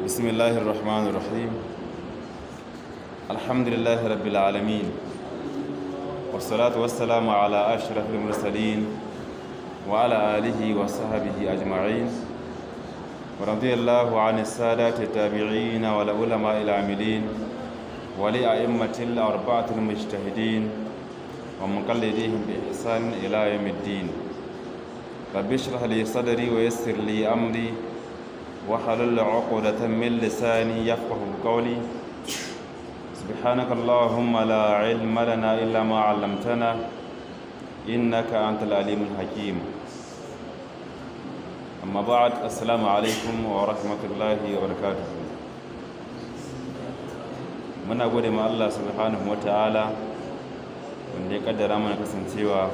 بسم الله الرحمن الرحيم. الحمد لله رب العالمين، والصلاة والسلام على أشرف المرسلين وعلى آله وصحبه أجمعين، ورضي الله عن السادات التابعين والعلماء العاملين ولأئمة الأربعة المجتهدين ومقلديهم بإحسان إلى يوم الدين. رب اشرح لي صدري ويسر لي أمري وحلل عقدة من لساني يفقه قولي. سبحانك اللهم لا علم لنا إلا ما علمتنا إنك أنت العليم الحكيم. أما بعد، السلام عليكم ورحمة الله وبركاته. Muna gode ma Allah subhanahu wa ta'ala wanda ya kaddara mana kasancewa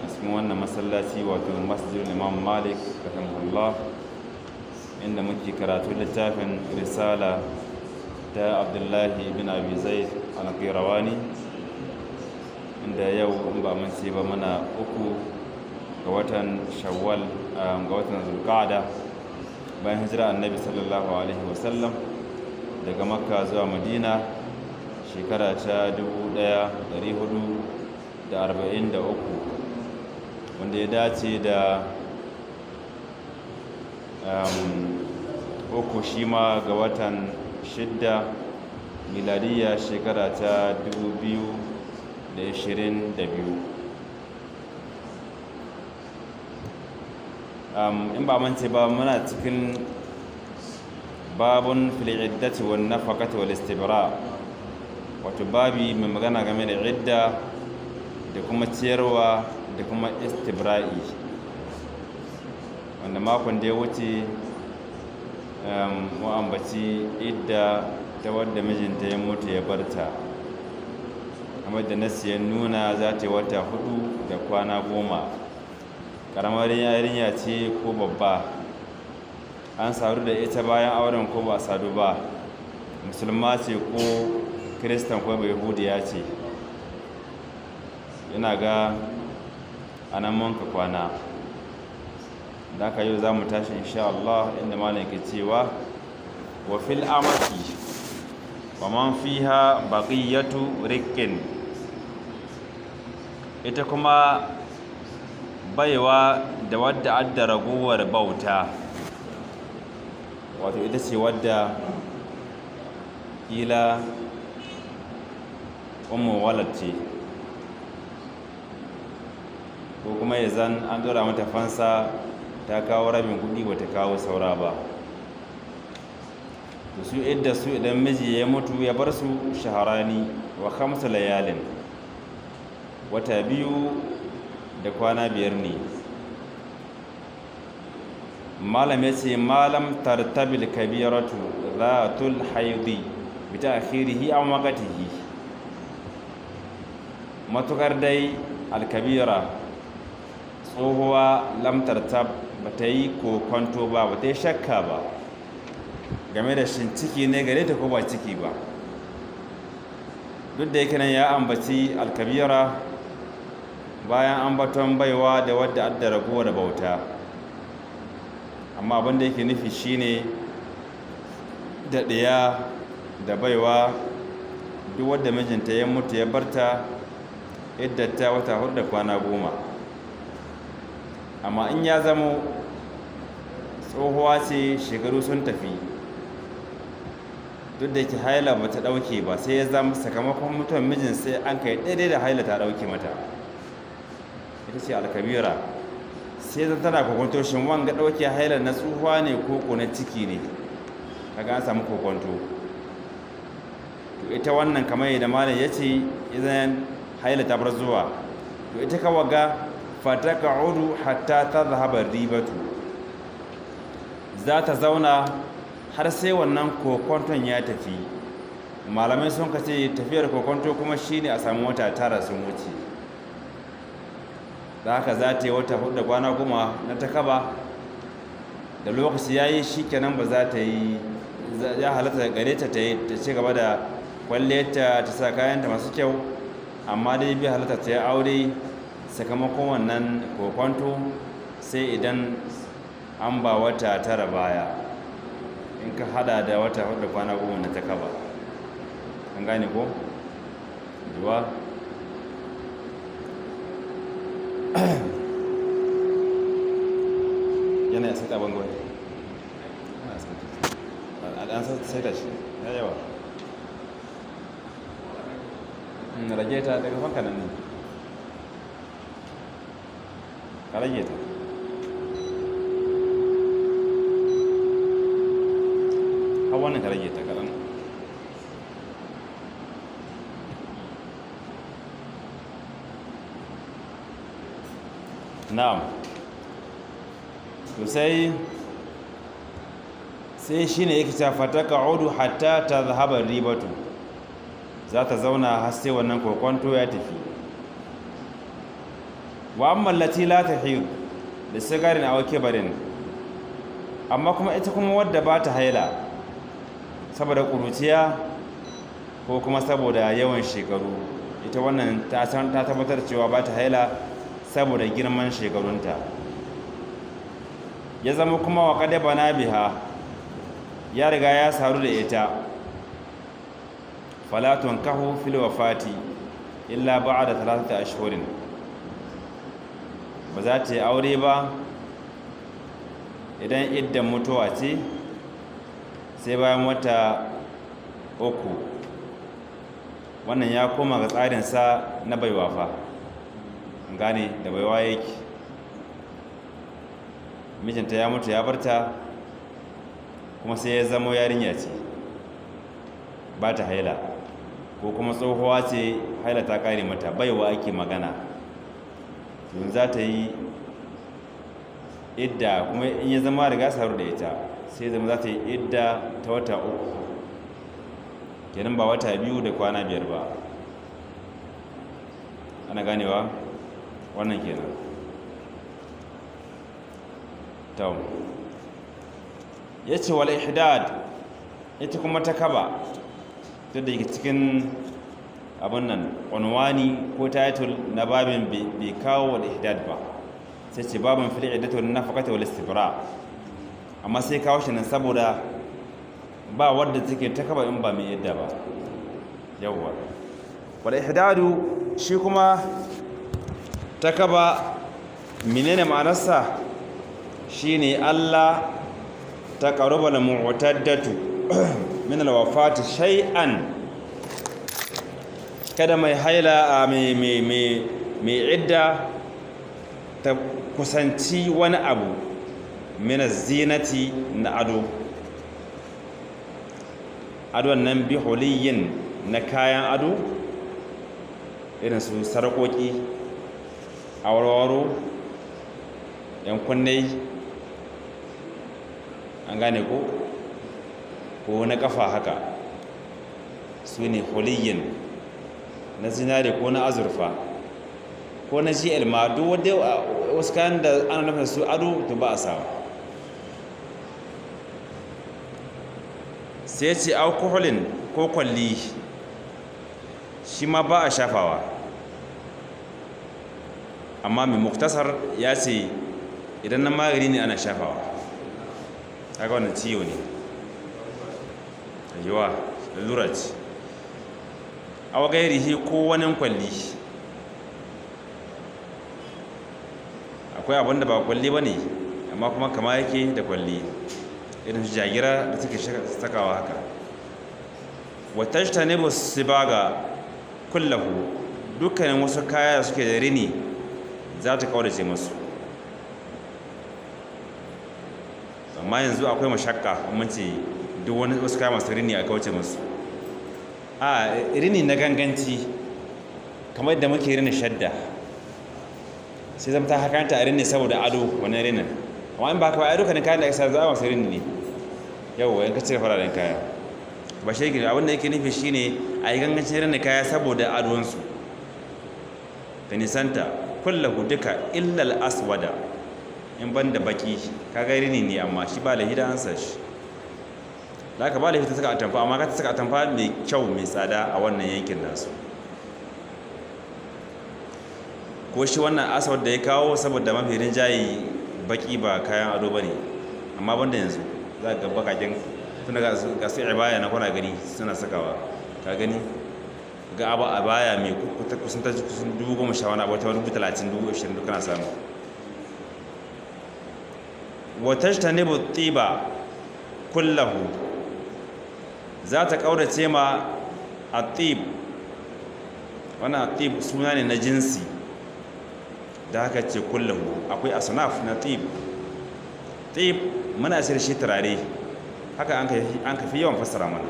a cikin wannan masallaci, wato Masjidul Imam Malik rahimahullah, inda muke karatu littafin Risala ta Abdullahi bin Abi Zaid al-Qirawani, inda yau in ba mun ce ba muna 3 ga watan Shawwal, ga watan Zulqa'da, bayan hijira Annabi sallallahu alaihi wasallam daga Makka zuwa Madina shekara ta 1443, wanda ya dace da 3 shi ma ga watan 6, miladiyya shekara ta 2022. In ba mance ba, muna cikin babun fil iddati wan nafaqati wal istibra, wato babi mai magana game da idda da kuma ciyarwa da kuma istibra'i, wanda makon da ya wuce mu ambaci idda ta wadda mijinta ya mutu ya barta, kamar da nasi ya nuna za ta yi wata 4 da kwana 10. Ƙaramar yarinya ce ko babba, an sadu da ita bayan auren ko ba a sadu ba, musulma ce ko kiristan ko yahudiya ce. Ina ga anan mun ka kwana, da aka yau za mu tashi insha Allah inda malam ke cewa: wa fil amati wa man fiha baqiyatu riqqin. Ita kuma baiwa da wadda adda raguwar bauta, wato ita ce wadda kila ummu walad ce, ko kuma ya zan an dora mata fansa, ta kawo rabin kudi, bata kawo saura ba. To su idda su idan miji ya mutu ya bar su, shaharani wa khamsa layalin, wata 2 da kwana 5 ne. Malam ya ce: malam tartabil kabiratu zatul haidi bi ta'khirihi aw waqtihi. Matukar dai alkabira, tsohuwa, lam tartab, bata yi kokonto ba, bata yi shakka ba game da shin ciki ne gare ta ko ba ciki ba. Duk da yake nan ya ambaci alkabira bayan ambaton baiwa da wadda adda ragowar bauta, amma abin da yake nufi shine da ɗiya da baiwa, duk wadda mijinta ya mutu ya barta, iddata wata 4 da kwana 10. Amma in ya zamo tsohuwa ce, shekaru sun tafi, duk da yake haila ba ta ɗauke ba, sai ya zama sakamakon mutuwar mijin sai an kai daidai da haila ta ɗauke mata, ita ce alkabira, sai zan tana kokonto: shin wanga ɗauke haila na tsuhuwa ne ko na ciki ne? Kaga an samu kokonto. To ita wannan, kamar yadda malam ya ce, idan haila ta bar zuwa, to ita kawaga fataqa'udu hatta tadhhaba ribatu, za ta zauna har sai wannan kokonton ya tafi. Malamai sun kace tafiyar kokonto kuma shine a samu wata 9 sun wuce. Da haka za ta yi wata 4 da kwana 10 na takaba, da lokaci ya yi shi kenan, ba za ta yi, ya halatta gare ta ta ci gaba da kwalliyarta, ta sa kayanta masu kyau, amma dai bai halatta ta yi aure sakamakon wannan kokonto, sai idan an ba wata 9 baya. In In ka hada da wata 4 da kwana 10 na takaba. An gane ko? Duwa yana ya saita bangon, an saita shi ya yawa. Rage ta daga fanka nan ne ka rage ta. Har wannan ka rage ta kaɗan. Na'am, to sai shine yake cewa fataqa'udu hatta tadhhaba ribatu, za ta zauna har sai wannan kokonto ya tafi. Wa amma allati la tahid da sigarin aw kibarin, amma kuma ita kuma wadda ba ta haila saboda kuruciya ko kuma saboda yawan shekaru, ita wannan ta san ta tabbatar cewa ba ta haila saboda girman shekarunta. Ya zama kuma wa qad bana biha, ya riga ya saru da ita. Fala tunkahu fil wafati illa ba'da 3 ashhurin, ba za ta yi aure ba idan iddan mutuwa ce sai bayan wata 3. Wannan ya koma ga tsarinsa na baiwa fa, gane da baiwa yake. Mijinta ya mutu ya barta, kuma sai ya zamo yarinya ce ba ta haila, ko kuma tsohuwa ce haila ta kare mata, baiwa ake magana. Yanzu za ta yi idda, kuma in ya zama riga saru da ita sai zama za ta yi idda ta wata 3 kenan, ba wata 2 da kwana 5 ba. Ana ganewa wannan kenan. Tau ya ce wal ihdad, ita kuma ta kaba duk da yake cikin abin nan unwani ko title na babin bai kawo wal ihdad ba, sai ce babin fil iddatu wan nafaqati wal istibra, amma sai kawo shi nan saboda ba wadda take ta kaba in ba mai idda ba. Yawwa, wal ihdadu shi kuma ta kaba menene ma'anarsa? Shine Allah ta qaruba al mu'taddatu min al wafati shay'an, kada mai haila mai idda ta kusanci wani abu min zinati na ado, adon nan bi huliyin na kayan ado irin su sarƙoƙi, awarwaro, yan kunne, an gane ko, ko na kafa haka, su ne huliyin na zinare ko na azurfa ko na GL ma, duk wanda wasu kayan da ana nufin su ado to ba a sawa. Sai ce alkoholin ko kwalli shi ma ba a shafawa, amma mai muktasar ya ce idan na magani ne ana shafawa. Haka wannan ciwo ne, yiwa lalura ce. Awa gairihi ko wani kwalli, akwai abin da ba kwalli ba ne amma kuma kama yake da kwalli, irin su jagira da suke sakawa haka. Wata sibaga kullahu, dukkanin wasu kaya da suke da rini za ta kaurace musu. Amma yanzu akwai mashakka, mun ce duk wani wasu kaya masu rini a kauce musu. A rini na ganganci kamar yadda muke rini shadda, sai zama ta hakanta a rini saboda ado wannan rinin. Amma in ba ka ba ai dukkanin kayan da aka sa za a masu rini ne. Yawwa, in ka cire fararen kaya ba shi yake, abin da yake nufi shine a yi gangancin rini kaya saboda adonsu. Ta nisanta kullahu duka illal aswada, in ban da baki, kaga rini ne amma shi ba lahida an sa shi. Da aka ba lahi ta saka atamfa, amma ka ta saka atamfa mai kyau mai tsada a wannan yankin nasu. Ko shi wannan aswad da ya kawo saboda mafi rinjaye baki ba kayan ado ba ne, amma banda yanzu za ga bakaken Tun ga su ibaya na kuna gani suna sakawa, ka gani ga abu a baya mai kusan ta kusan 10,000 wani abu, ta 30,000, 20,000 duk kana samu. Wa tajtanibu tiba kullahu, za ta kaurace ma atib. Wannan atib suna ne na jinsi da haka ce kullahu, akwai asnaf na tib. Tib muna ce shi turare, haka an ka fi yawan fassara mana,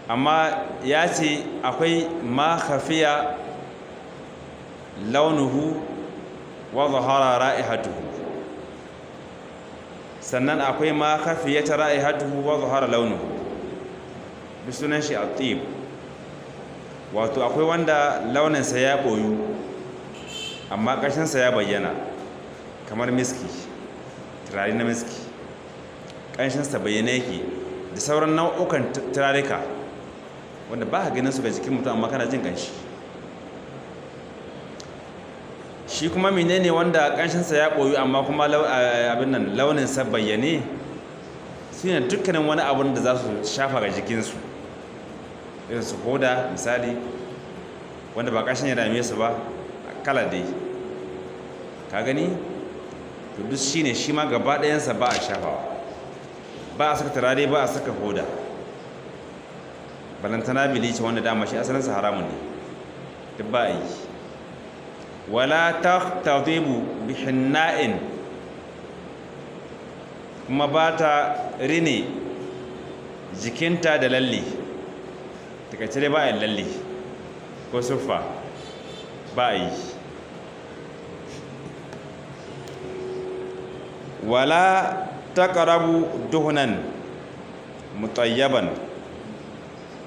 amma ya ce akwai ma khafiya launuhu wa zahara ra'ihatuhu, sannan akwai ma khafiyata ra'ihatuhu wa zahara launuhu, bi sunan shi at-tib. Wato akwai wanda launinsa ya boyu amma ƙarshensa ya bayyana, kamar miski, turare na miski ƙanshinsa bayyana yake, da sauran nau'ukan turarika wanda ba ka ganin su ga jikin mutum amma kana jin ƙanshi. Shi kuma menene wanda ƙanshinsa ya ɓoyu amma kuma abin nan launinsa bayyane? Su ne dukkanin wani abun da za su shafa ga jikinsu, irin su hoda misali, wanda ba ƙanshin ya dame su ba, kala dai, ka gani. To duk shi ne shi ma gaba ɗayansa ba a shafawa, ba a saka turare, ba a saka hoda, balantana bilici wanda dama shi asalinsa haramun ne, duk ba a yi. Wala taqtadibu bi hinna'in, kuma ba ta rine jikinta da lalle. Takaice dai ba a yi lalle ko suffa, ba a yi. Wala taqrabu duhnan mutayyaban,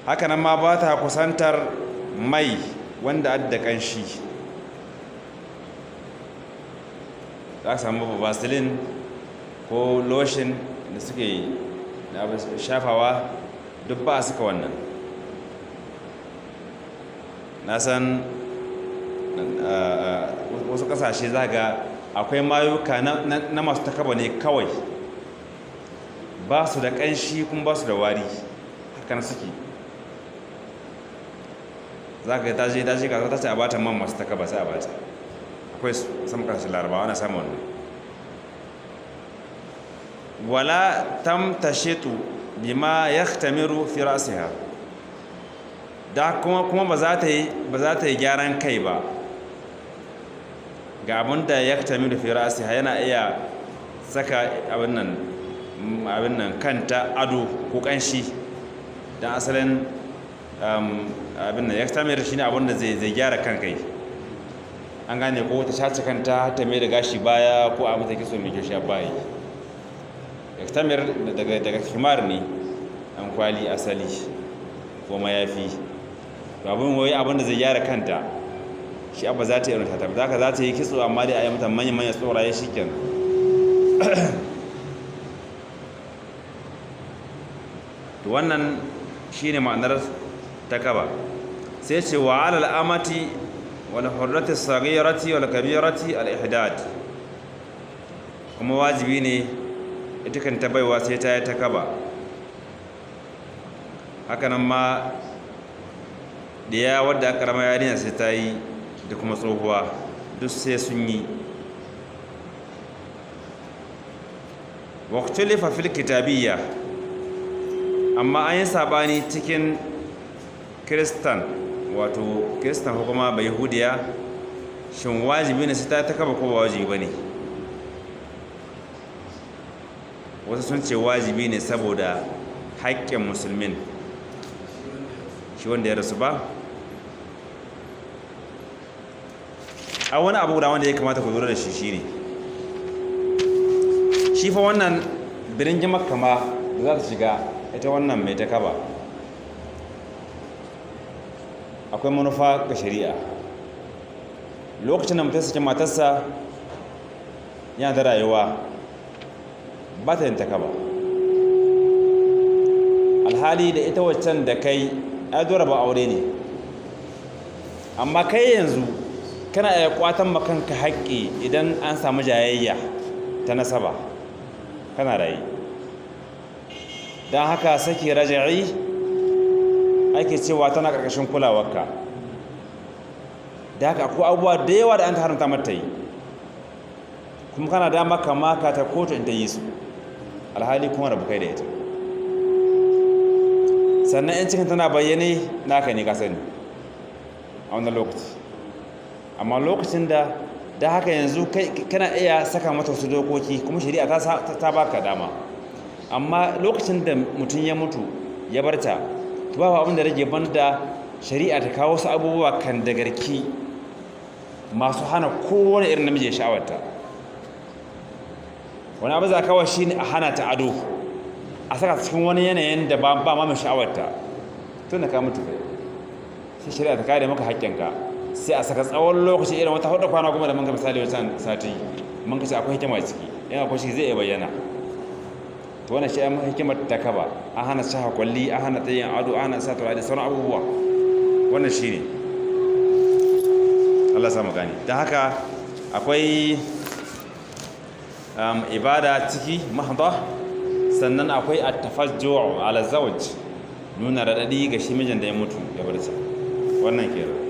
haka nan ma ba ta kusantar mai wanda adda kanshi. Za ka samu vaseline ko lotion da suke shafawa, duk ba a saka wannan. Na san wasu kasashe za ga akwai mayuka na masu takaba ne kawai, ba su da kanshi kuma ba su da wari, hakan suke. Za ka ta je ta je kasuwa ta ce a bata man masu takaba, sai a bata. Akwai sama kasashen Larabawa na samun wannan. Wala tamtashitu bima yahtamiru fi ra'siha, da kuma ba za ta yi gyaran kai ba ga abin da yahtamiru fi ra'siha, yana iya saka abin nan kanta ado ko kanshi. Dan asalin abin nan yaktamir shine abin da zai gyara kan kai, an gane ko ta shace kanta ta mai da gashi baya ko a mata kitso mai kyau shi bayi. Yaktamir daga himar ne, an kwali asali ko mayafi. To abin wai abin da zai gyara kanta shi abba za ta yi ta za ka za ta yi kitso, amma dai a yi mata manyan manyan tsoraye shikenan. To wannan shine ma'anar takaba. Sai ce wa alal amati wal hurrati saghirati wal kabirati al ihdad, kuma wajibi ne ita kan ta baiwa sai ta yi takaba. Haka nan ma diya wadda aka rama yarinya sai ta yi, da kuma tsohuwa duk sai sun yi. Waqtulifa fil kitabiyya, amma an yi sabani cikin Kiristan, wato Kiristan ko kuma Bayahudiya, shin wajibi ne sai ta takaba ko ba wajibi bane? Wasu sun ce wajibi ne saboda haƙƙin musulmin shi wanda ya rasu ba. A wani abu guda wanda ya kamata ku lura da shi shine, shi fa wannan biringin Makka ma da za ta shiga ita wannan mai takaba, akwai manufa ga shari'a. Lokacin da mutum saki matarsa yana da rayuwa, ba ta yin takaba, alhali da ita waccan da kai ya dora ba aure ne. Amma kai yanzu kana iya kwatan makanka haƙƙi idan an samu jayayya ta nasaba, kana rayu. Don haka saki raja'i ake cewa tana ƙarƙashin kulawarka. Da haka akwai abubuwa da yawa da an haramta mata yi, kuma kana dama ka maka ta kotu in ta yi su, alhali kuma rabu kai da ita. Sannan in cikin tana bayyane naka ne, ka sani a wannan lokaci. Amma lokacin da haka yanzu kana iya saka mata wasu dokoki, kuma shari'a ta baka dama. Amma lokacin da mutum ya mutu ya barta, to babu abin da rage banda shari'a ta kawo wasu abubuwa kan dagarki masu hana kowane irin namiji ya sha'awarta. Wani abu za kawo shi ne a hana ta ado, a saka cikin wani yanayin da ba ma mai sha'awarta. Tun da ka mutu kai, sai shari'a ta kare maka haƙƙinka, sai a saka tsawon lokaci irin wata 4 kwana 10 da mun ga misali wancan sati mun kace akwai hikima ciki, in akwai shi zai iya bayyana. To wannan shi ai hikimar ta kaba, an hana shaha kwalli, an hana tayin ado, an hana sa turare da sauran abubuwa. Wannan shine Allah sa mu gane. Dan haka akwai ibada ciki mahdha, sannan akwai at-tafajju' ala zawj, nuna radadi ga shi mijin da ya mutu ya bar sa. Wannan kenan.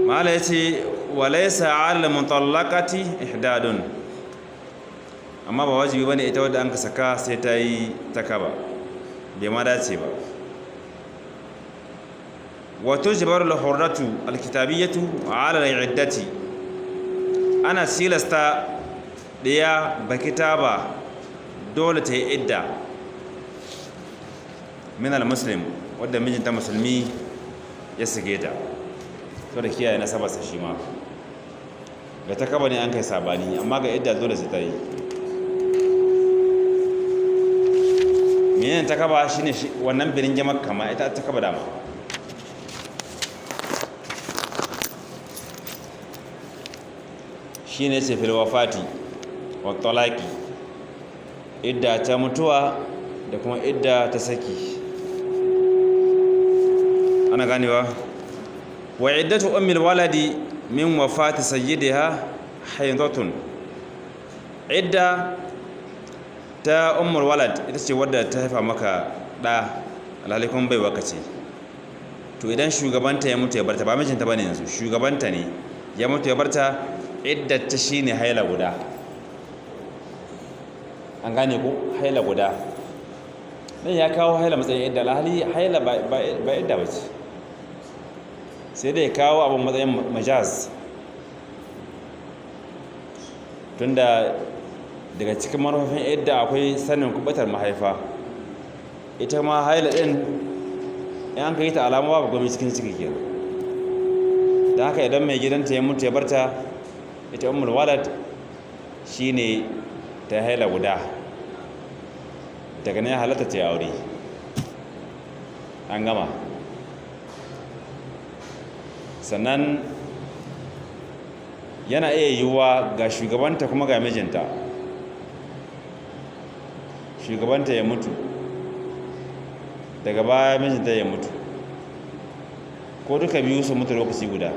Mala yace walaysa 'ala mutallaqati ihdadun, amma ba wajibi bane ita wadda an ka saka sai ta yi takaba, bai ma dace ba. Wa tujbaru al-hurratu al-kitabiyatu 'ala al-iddati, ana silasta ɗaya ba kitaba dole ta yi idda min al-muslim, wadda mijinta musulmi ya sake ta, to da kiyaye nasabarsa shi ma ga ta kaba ne an kai sabani, amma ga idda dole sai ta yi. Menene ta kaba? Shine wannan birin jama'ar kama ita ta kaba dama. Shine ce fil wafati wa talaqi, idda ta mutuwa da kuma idda ta saki. Ana ganewa? Wa iddatu ummil waladi min wafati sayyidiha haydatun, idda ta ummul walad ita ce wadda ta haifa maka da alhali kuma bai waka ce. To idan shugabanta ya mutu ya barta, ba mijinta bane yanzu, shugabanta ne ya mutu ya barta, iddata shine haila guda. An gane ko? Haila guda. Dan ya kawo haila matsayin idda, alhali haila ba idda bace, sai dai kawo abin matsayin majaz. Tunda daga cikin manufofin idda akwai sanin kubatar mahaifa, ita ma haila din in an kai ta alama babu komai cikin ciki kenan. Da haka idan mai gidanta ya mutu ya barta, ita ummul walad shine ta haila guda, daga nan ya halatta ta yi aure, an gama. Sannan yana iya yiwuwa ga shugabanta kuma ga mijinta, shugabanta ya mutu daga baya mijinta ya mutu, ko duka biyu su mutu lokaci guda.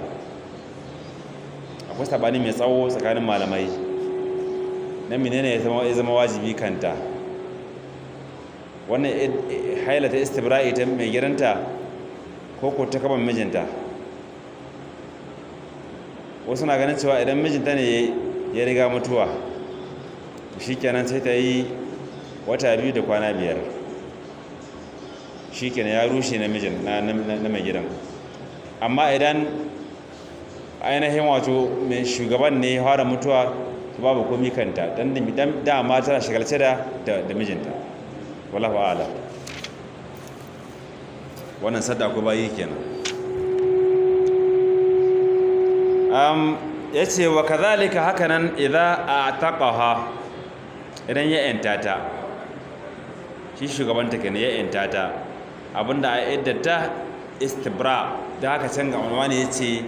Akwai sabani mai tsawo tsakanin malamai na menene ya zama wajibi kanta. Wannan haila ta istibra'i ta mai gidanta ko ko ta kaban mijinta. Wasu na ganin cewa idan mijinta ne ya riga mutuwa, shikenan sai ta yi wata 2 da kwana 5, shikenan ya rushe na mijin na mai gidan. Amma idan ainihin wato mai shugaban ne ya fara mutuwa, to babu komi kanta, dan dama tana shagalce da mijinta. Wallahu a'lam. Wannan sadda ko bayi kenan. Yace wa kadhalika, hakanan idza a'taqaha, idan ya yanta ta, shi shugabanta kenan ya yanta ta, abinda a iddata istibra. Da haka can ga unwani yace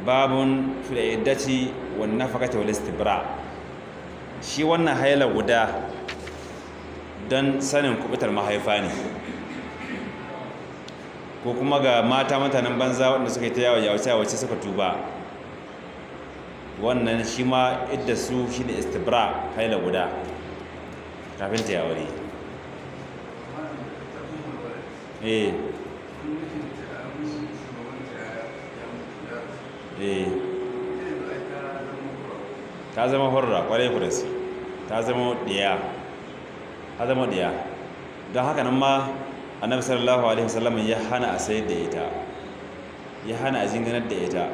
babun fil iddati wan nafaqati wal istibra. Shi wannan haila guda don sanin kubutar mahaifa ne, ko kuma ga mata mutanen banza waɗanda suka yi ta yawo yawace yawace suka tuba, wannan shi ma idda su shine istibra, haila guda. Kafin ta yi aure. Eh. Eh. Ta zama hurra kwarai kudas. Ta zama diya. Ta zama diya. Don haka nan ma Annabi sallallahu alaihi wasallam ya hana a sayar da ita. Ya hana a jinganar da ita.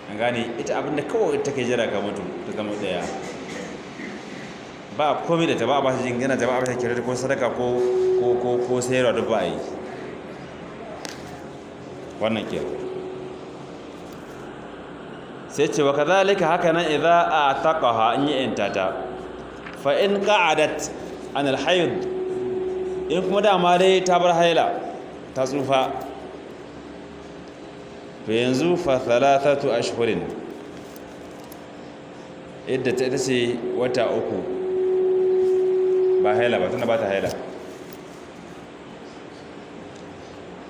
An gane ita abinda kawai take jira ka mutu ta zama daya. Ba komai da ta ba a ba ta jingina ta ba a ba ta kyauta ko sadaka ko ko ko ko sayarwa duk ba a yi. Wannan ke. Sai ce wa kadhalika haka nan idza ataqaha in yi intata fa in qa'adat an al-hayd, in kuma dama dai ta bar haila ta tsufa, to yanzu fa thalathatu ashhurin, idda ta ita ce wata 3, ba haila ba tunda ba ta haila.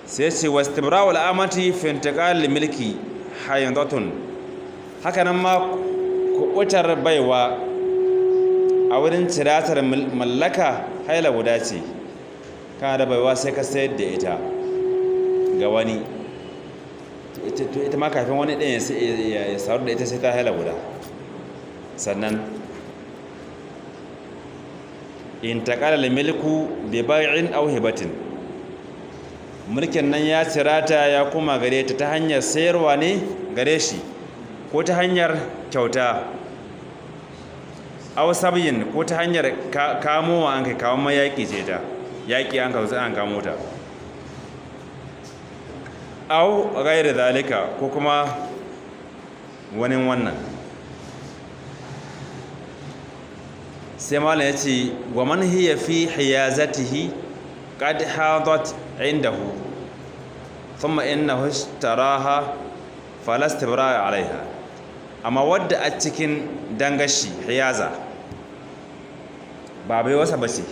Sai ce wastibra'u al'amati fi intiqal milki haydatun, haka nan ma kubutar baiwa a wurin ciratar mallaka haila guda ce. Kana da baiwa sai ka sayar da ita ga wani, ita ma kafin wani ɗin ya saru da ita sai ta haila guda. Sannan intaqala al-milku bi bai'in aw hibatin, mulkin nan ya cirata ya koma gare ta ta hanyar sayarwa ne gare shi ko ta hanyar kyauta, aw sabyin ko ta hanyar kamowa an kai kawo mayaki ce ta yaki an kawo an kamo ta, aw ghairi zalika ko kuma wani wannan. Sai malam ya ce wa man hiya fi hiyazatihi qad hadat indahu thumma innahu ishtaraha fala istibra alaiha. Amma wadda a cikin dangashi hiyaza ba bai wasa bace,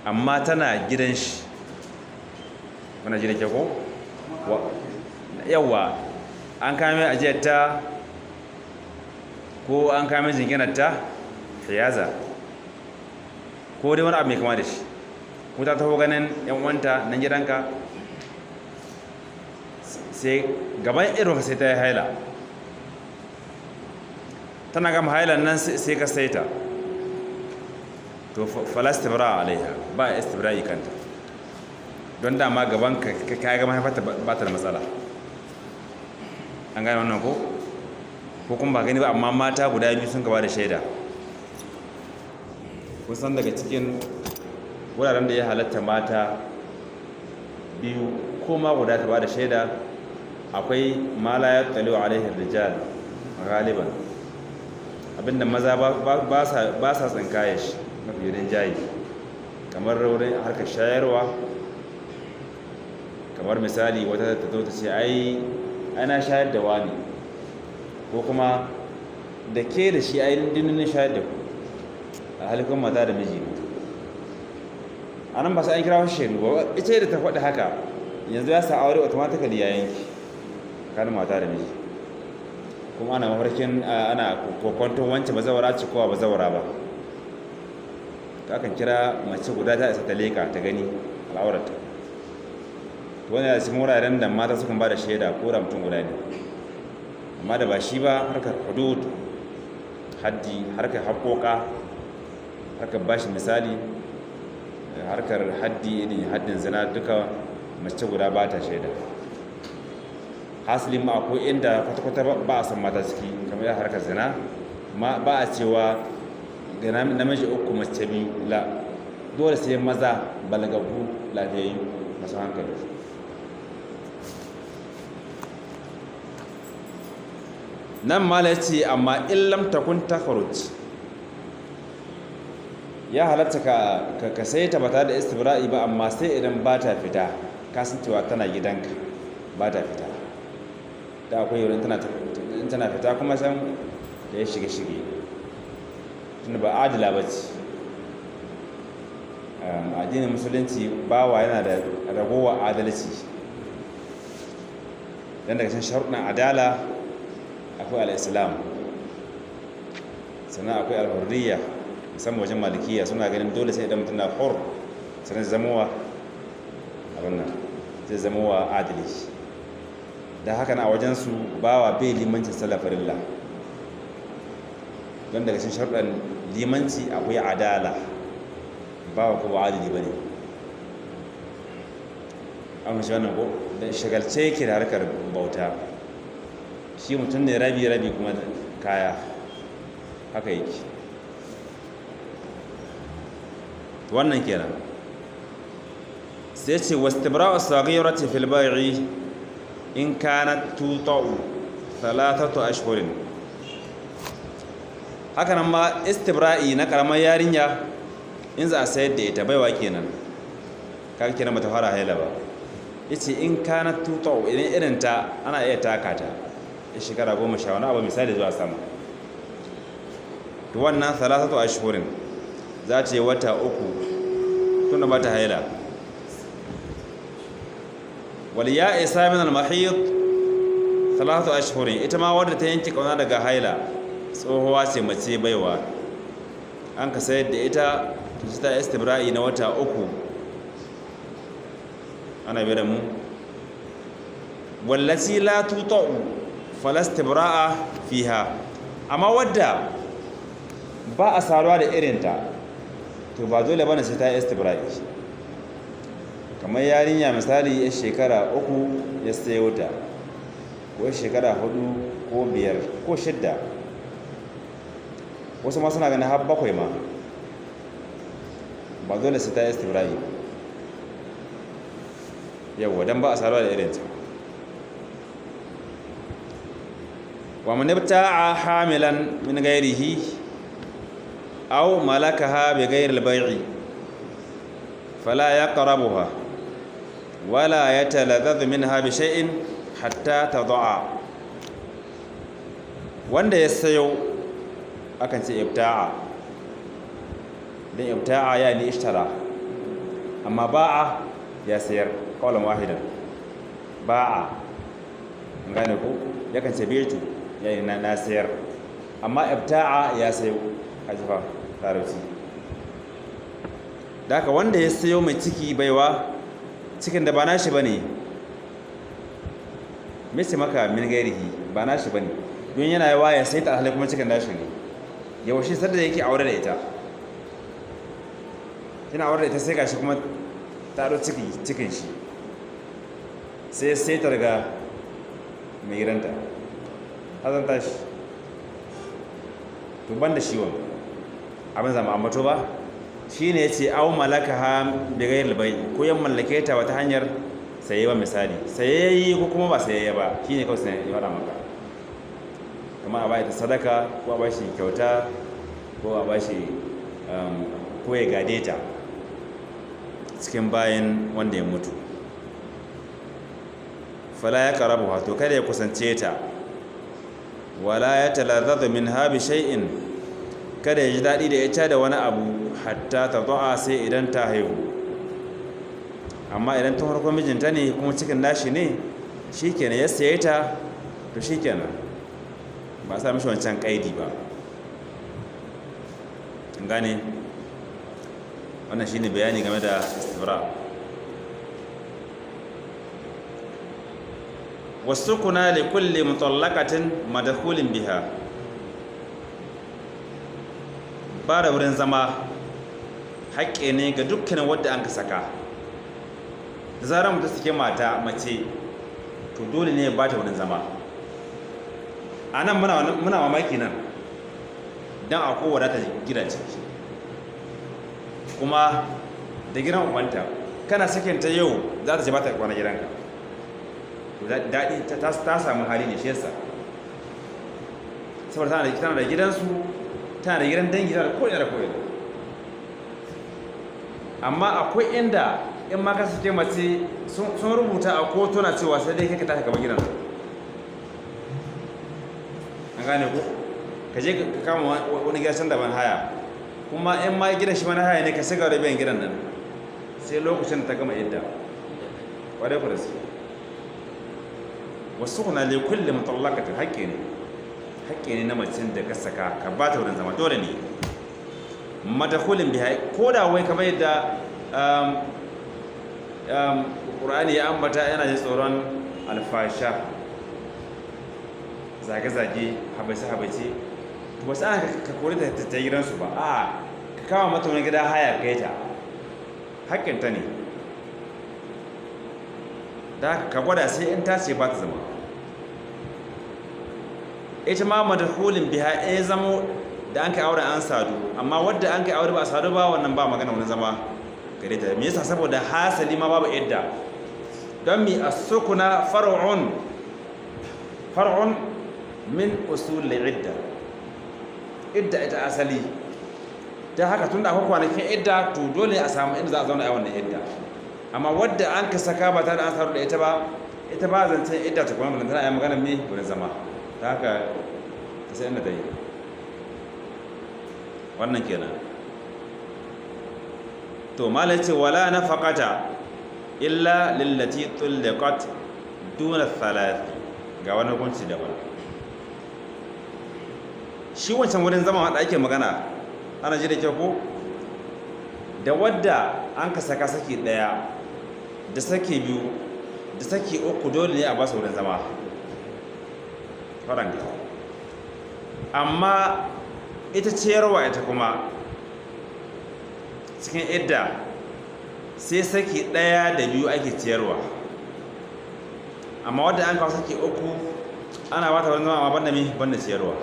amma tana gidan shi, wannan gidan ke ko yawa an kame ajiyar ta ko an kame jinginar ta hiyaza ko dai wani abu mai kama da shi, ko ta taho ganin yan uwanta nan gidanka, sai gaban irin sai ta yi haila, tana gama hailan nan sai ka saita, to fala istibra alaiha, ba istibra'i kanta, don dama gaban ka ka ga mahaifarta ba ta da matsala. An gane wannan ko? Ko kuma ba gani ba, amma mata guda biyu sun gaba da shaida. Kusan daga cikin wuraren da ya halatta mata biyu ko ma guda ta ba da shaida, akwai ma la yattali'u alaihi rijal galiban, abinda maza ba sa tsinkaye shi mafi rinjaye, kamar wurin harkar shayarwa. Kamar misali wata ta zo ta ce ai ana shayar da wani, ko kuma da ke da shi ai dinin shayar da ku, a halikon mata da miji ne. A nan ba sai an kira wasu shaidu ba, ita da ta faɗi haka yanzu ya sa aure automatically ya yanki tsakanin mata da miji. Kuma ana mafarkin ana kokwanton wancan bazawara ce kowa bazawara ba, ta akan kira mace guda ta isa ta leka ta gani al'aurarta. To wannan yana cikin wuraren da mata sukan ba da shaida ko da mutum guda ne, amma da ba shi ba harkar hudud, haddi, harkar haƙoƙa, harkar bashi misali, harkar haddi irin haddin zina, duka mace guda ba ta shaida. Hasali ma akwai inda kwata-kwata ba a san mata ciki, kamar yadda harkar zina ma ba a cewa ga namiji uku mace biyu, la, dole sai maza balagaggu lafiyayyu masu hankali. Nan mala ya ce amma in lam takun takhruj, ya halatta ka sai ta bata da istibra'i ba, amma sai idan ba ta fita, kasancewa tana gidanka ba ta fita. Da akwai wurin in tana fita kuma san da ya shige shige, tunda ba adila ba ce. Addinin musulunci bawa yana da ragowa adalci, dan daga cikin sharuɗin adala akwai al-islam, sannan akwai al-hurriya. Musamman wajen Malikiya suna ganin dole sai idan mutum na hur sannan zamowa abin nan, zai zamowa adali. Da haka na a wajensu bawa bai limancin sallah farilla, don daga cikin sharuɗan limanci akwai adala. Bawa ko ba adali ba ne. An mashi wannan ko da shagalce yake da harkar bauta, shi mutum ne rabi-rabi kuma kaya haka yake. Wannan kenan. Sai ce wastibra'u saghirati fil bai'i in kanat tuta'u thalathatu ashhurin. Haka nan ma istibra'i na karamar yarinya in za a sayar da ita, baiwa kenan, kaga kenan bata fara haila ba. Yace in kanat tuta'u, idan irin ta ana iya taka ta shekara 10 wani abu misali zuwa sama, to wannan thalathatu ashhurin za ta yi wata 3 tunda ba ta haila. Wal ya'isa min al-mahid thalathatu ashhurin, ita ma wadda ta yanke kauna daga haila, tsohuwa ce mace baiwa, an ka sayar da ita, to ta istibra'i na wata 3. Ana bi da mu. Wallati la tuta'u falastibra'a fiha, amma wadda ba a saruwa da irinta to ba dole bane sai ta istibra'i. Kamar yarinya misali ya shekara 3 ya sayo ta, ko shekara 4 ko 5 ko 6, wasu ma suna ganin har 7 ma, ba dole sai ta istibra'i yawwa, dan ba a saruwa da irinta. Wa man ibta'a hamilan min ghairihi aw malakaha bi ghairi al-bay'i fala yaqrabuha wala yataladhdhu minha bi shay'in hatta tad'a. Wanda ya sayo, akan ce ibta'a, dan ibta'a yani ishtara, amma ba'a ya sayar qawlan wahidan. Ba'a, ngane ko, yakan ce bi'tu yani na sayar, amma ibta'a ya sayo. Kaji fa larabci. Da haka wanda ya sayo mai ciki baiwa, cikin da ba nashi bane, mace maka min gairihi, ba nashi bane, don yana yawa ya sai ta alhali kuma cikin nashi ne. Yaushe sadda yake aure da ita, yana aure da ita, sai gashi kuma ta ɗau ciki cikin shi, sai sai ta daga mai gidanta hazan tashi. To ban da shi wani abin zama ambato ba, shi ne ya ce au malaka ha bi ghairi bai, ko yan mallake ta wata hanyar saye ba, misali sayayyi ko kuma ba sayayya ba, shi ne kawai sai ya faɗa maka. Kamar a bai ta sadaka, ko a bashi kyauta, ko a bashi ko ya gade ta cikin bayan wanda ya mutu. Fala ya karabu, to kada ya kusance ta. Wala ya talazzatu min ha bi shay'in, kada ya ji daɗi da ita da wani abu, hatta ta du'a, sai idan ta haihu. Amma idan tun farko mijinta ne kuma cikin nashi ne, shikenan ya saye ta, to shikenan ba sa mishi wancan kaidi ba. Gane wannan shine bayani game da istibra. Wasukuna li kulli mutallaqatin madkhulin biha, ba da wurin zama haƙƙi ne ga dukkanin wadda an ka saka. Da zarar mutum suke mata mace, to dole ne ya ba ta wurin zama. A nan muna mamaki nan, don akwai wadata gidaje kuma da gidan ubanta, kana sakinta yau za ta ce ba ta kwana gidanka. Daɗi ta samu hali ne shi yasa, saboda tana da gidansu, tana da gidan dangi, tana da ko'ina da ko'ina. Amma akwai inda in ma ka sake mace, sun rubuta a kotuna cewa sai dai kai ka tashi gaban gidan. An gane ko? Ka je ka kama wani gidan can daban haya, kuma in ma gidan shi ma na haya ne, ka shiga da biyan gidan nan sai lokacin da ta gama idda. Wadai ku da su wasu kuna le kulli mutallaqatin, haƙƙi ne, haƙƙi ne na macen da ka saka ka ba ta wurin zama, dole ne. Madakhulin biha, ko da wai kamar yadda Qur'ani ya ambata, yana jin tsoron alfasha, zage-zage, habaice-habaice, to ba sai ka kore ta ta gidansu ba. A ka kama mata wani gida haya, kai ta, haƙƙinta ne. Da ka gwada, sai in ta ce ba ta zama. Ita ma madkhulin biha ya zamo da an kai aure an sadu, amma wadda an kai aure ba a sadu ba, wannan ba magana wani zama gare ta. Me yasa? Saboda hasali ma babu idda. Don mi? As-sukuna far'un min usul idda. Idda ita asali ta haka, tunda akwai kwanakin idda, to dole a samu inda za a zauna a wannan idda. Amma wadda an ka saka ba tare da an sadu da ita ba, ita ba zancen idda ta kuma tana yi magana me wurin zama. Ta haka ta sai inda ta yi. Wannan kenan. To malai ce wala nafaqata illa lillati tulliqat duna thalath. Ga wani hukunci daban. Shi wancan wurin zama wanda ake magana, ana ji da kyau ko? Da wadda an ka saka saki daya, da saki biyu, da saki uku, dole ne a ba su wurin zama faranga. Amma ita ciyarwa, ita kuma cikin idda sai saki ɗaya da biyu ake ciyarwa. Amma wadda an kawo saki uku, ana bata wani zama, amma banda mi banda ciyarwa.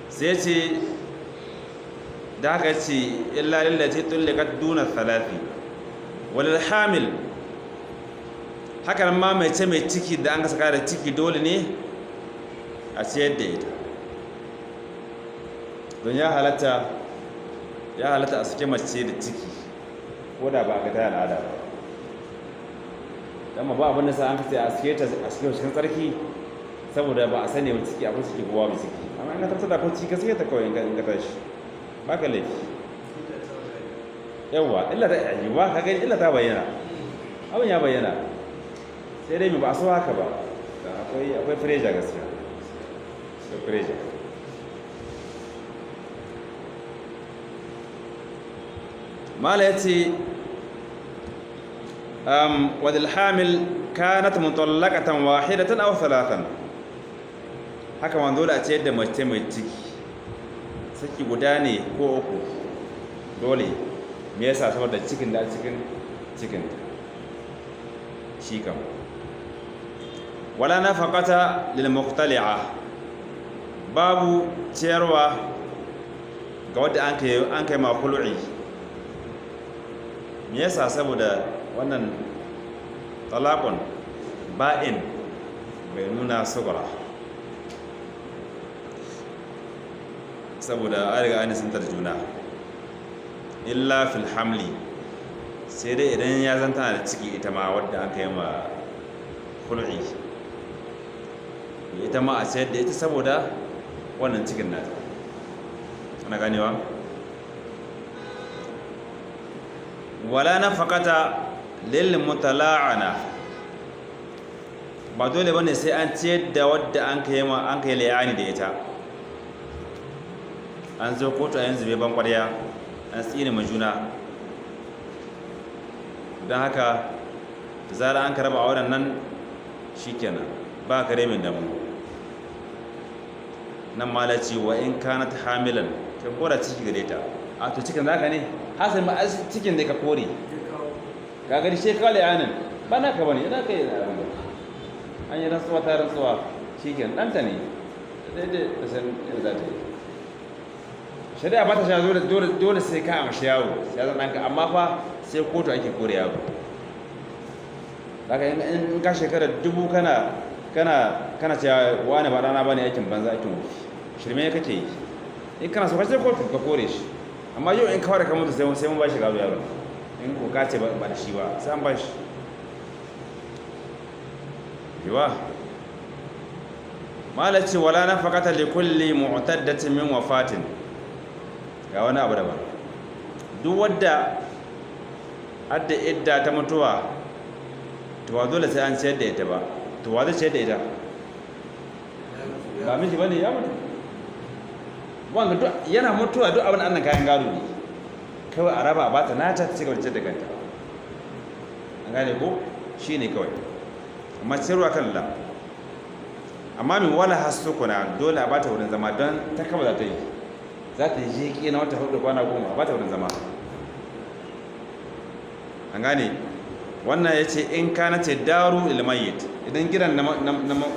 Sai ce da haka ce illa lillati tulliqat duna thalathi walil hamil. Haka nan ma mai ce mai ciki da an saka da ciki, dole ne a ciyar da ita. Don ya halatta a sake mace da ciki ko da ba a ga ta al'ada ba. Dan ba abin da sa an kace a sake ta a sake cikin tsarki, saboda ba a sani ba ciki akwai ciki ko babu ciki. Amma in ka tabbatar da akwai ciki, ka sake ta kawai. In ka tashi ba ka laifi. Yawwa, illa ta ayyuwa, ka gani, illa ta bayyana, abin ya bayyana. Sai dai ba a so haka ba. Akwai pressure, gaskiya akwai pressure. Mala ya ce wadil hamil kanat mutallaqatan wahidatan aw thalathan. Haka ma dole a ce yadda mace mai ciki, saki guda ne ko uku, dole. Me yasa? Saboda cikin da cikin cikin shi kam. Wala nafaqata lil muqtali'a, babu ciyarwa ga wadda an kai ma khulu'i. Me yasa? Saboda wannan talaqun ba'in bai nuna sugura, saboda an riga an nisantar juna. Illa fil hamli, sai dai idan ya zan tana da ciki, ita ma wadda an kai ma khulu'i, ita ma a sayar da ita saboda wannan cikin nata. Ana ganewa? Wala nafaqata lil mutala'ana, ba dole bane sai an ciyar da wadda an kai layani da ita. An zo kotu a yanzu bai ban kwarya, an tsine ma juna. Don haka da zarar an karaba auren nan, shikenan, ba kare min damu. Nan malaci wa in kanat hamilan, ta kora ciki gare ta. A to cikin zaka ne hasan ma cikin da ka kore, ka gani shi ka li'anin ba naka bane. Ina kai abin da an yi rantsuwa, ta rantsuwa, shikenan, ɗanta ne. Daidai da san yadda za ta yi. Shari'a ba ta sha dole dole dole sai ka amshi yaro sai zan ɗanka, amma fa sai kotu ake kore yaro. Haka in ka shekara 1000 kana cewa wani ba ɗana ba ne, aikin banza, aikin wofi, shirme kake yi. In kana so ka sai kotu ka kore shi. Amma yau in kawai ka mutu, sai mun ba shi gado yaro. In ko ka ce ba da shi ba, sai an ba shi yiwa. Malaci wala nafaqata li kulli mu'taddatin min wafatin. Ga wani abu daban. Duk wadda adda idda ta mutuwa, to ba dole sai an ciyar da ita ba. To wa zai ciyar da ita? Ba miji bane, ya mutu. Wanga duk yana mutuwa, duk abin annan kayan gado ne. Kawai a raba, a bata nata, ta cigaba da ciyar da kanta. An gane ko? Shi ne kawai. Amma ciyarwa kan la, amma min wala hasukuna, dole a bata wurin zama, don ta kaba za ta yi, za ta yi jiki na wata 4 kwana 10, a bata wurin zama. An gane wannan? Ya ce in kana ce daru ilmayyit, idan gidan na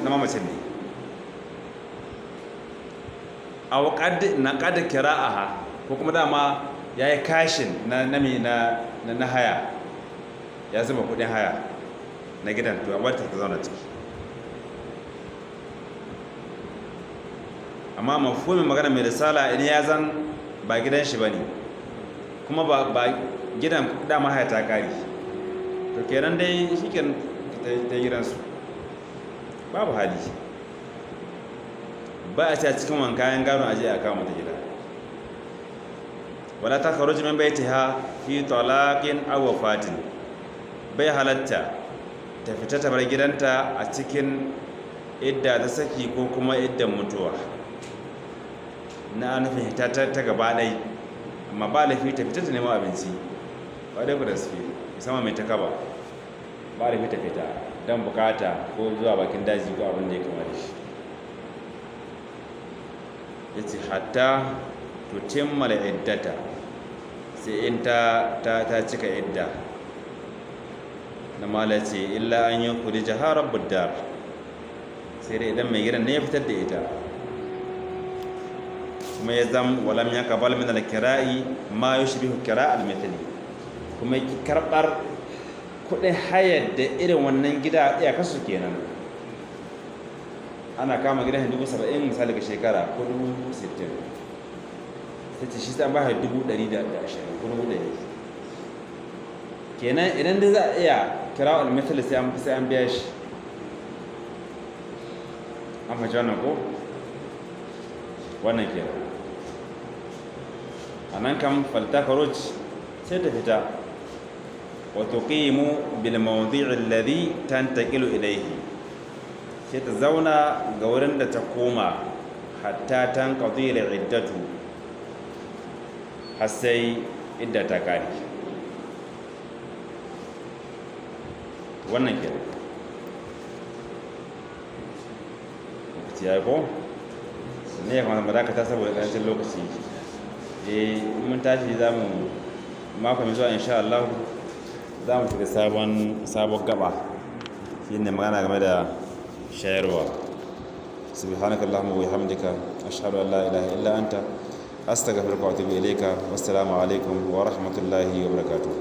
mamacin ne, aw qad naqad kira'aha, ko kuma dama yayi kashin na nami na na haya, ya zuba kudin haya na gidan, to a ta zauna ciki. Amma mafhumin magana mai risala, in ya zan ba gidan shi bane, kuma ba gidan dama haya ta kare, to kenan dai shikenan, ta gidansu babu hali, ba a ci a cikin wankayan gano aje a kawo mata gida. Wala ta kharuj min baitiha fi talaqin aw wafatin, bai halatta ta fita ta bar gidanta a cikin idda ta saki ko kuma iddan mutuwa, na nufin hita ta gaba ɗai. Amma ba laifi ta fita ta nemo abinci, ba dai ku da suke musamman mai ta kaba, ba laifi ta fita don bukata ko zuwa bakin daji ko abin da ya kama da shi. Ya ce hatta tutimmala iddata, sai in ta cika idda. Na mala ce illa an yi kudi jaharar buddar, sai dai idan mai gidan ne ya fitar da ita, kuma ya zam walam ya kabal min al-kira'i ma yushbihu kira' al-mithli, kuma ki karbar kudin hayar da irin wannan gida iyakarsu kenan. Ana kama gidan 70,000 misali ga shekara, ko 60,000, sai ce shi sai an ba shi 120,000 ko 100,000. Kenan idan dai za a iya kira al-mithli, sai an biya shi. An fahimci wannan ko? Wannan kenan. A nan kam faltakaruj, sai ta fita, wa tuqimu bil mawdi'i alladhi tantaqilu ilayhi, sai ta zauna ga wurin da ta koma, hatta tanqadi al-iddatu, har sai idda ta kare. Wannan kenan. Lokaci ya yi ko ne? Ya kamata mu dakata saboda ƙarancin lokaci. Mun tashi za mu mako mai zuwa, insha Allah, za mu shiga sabon gaba, shine magana game da shayarwa. Subhanakallahumma wa bihamdika, ashhadu an la ilaha illa anta, astaghfiruka wa atubu ilayka. Wassalamu alaikum wa rahmatullahi wa barakatuh.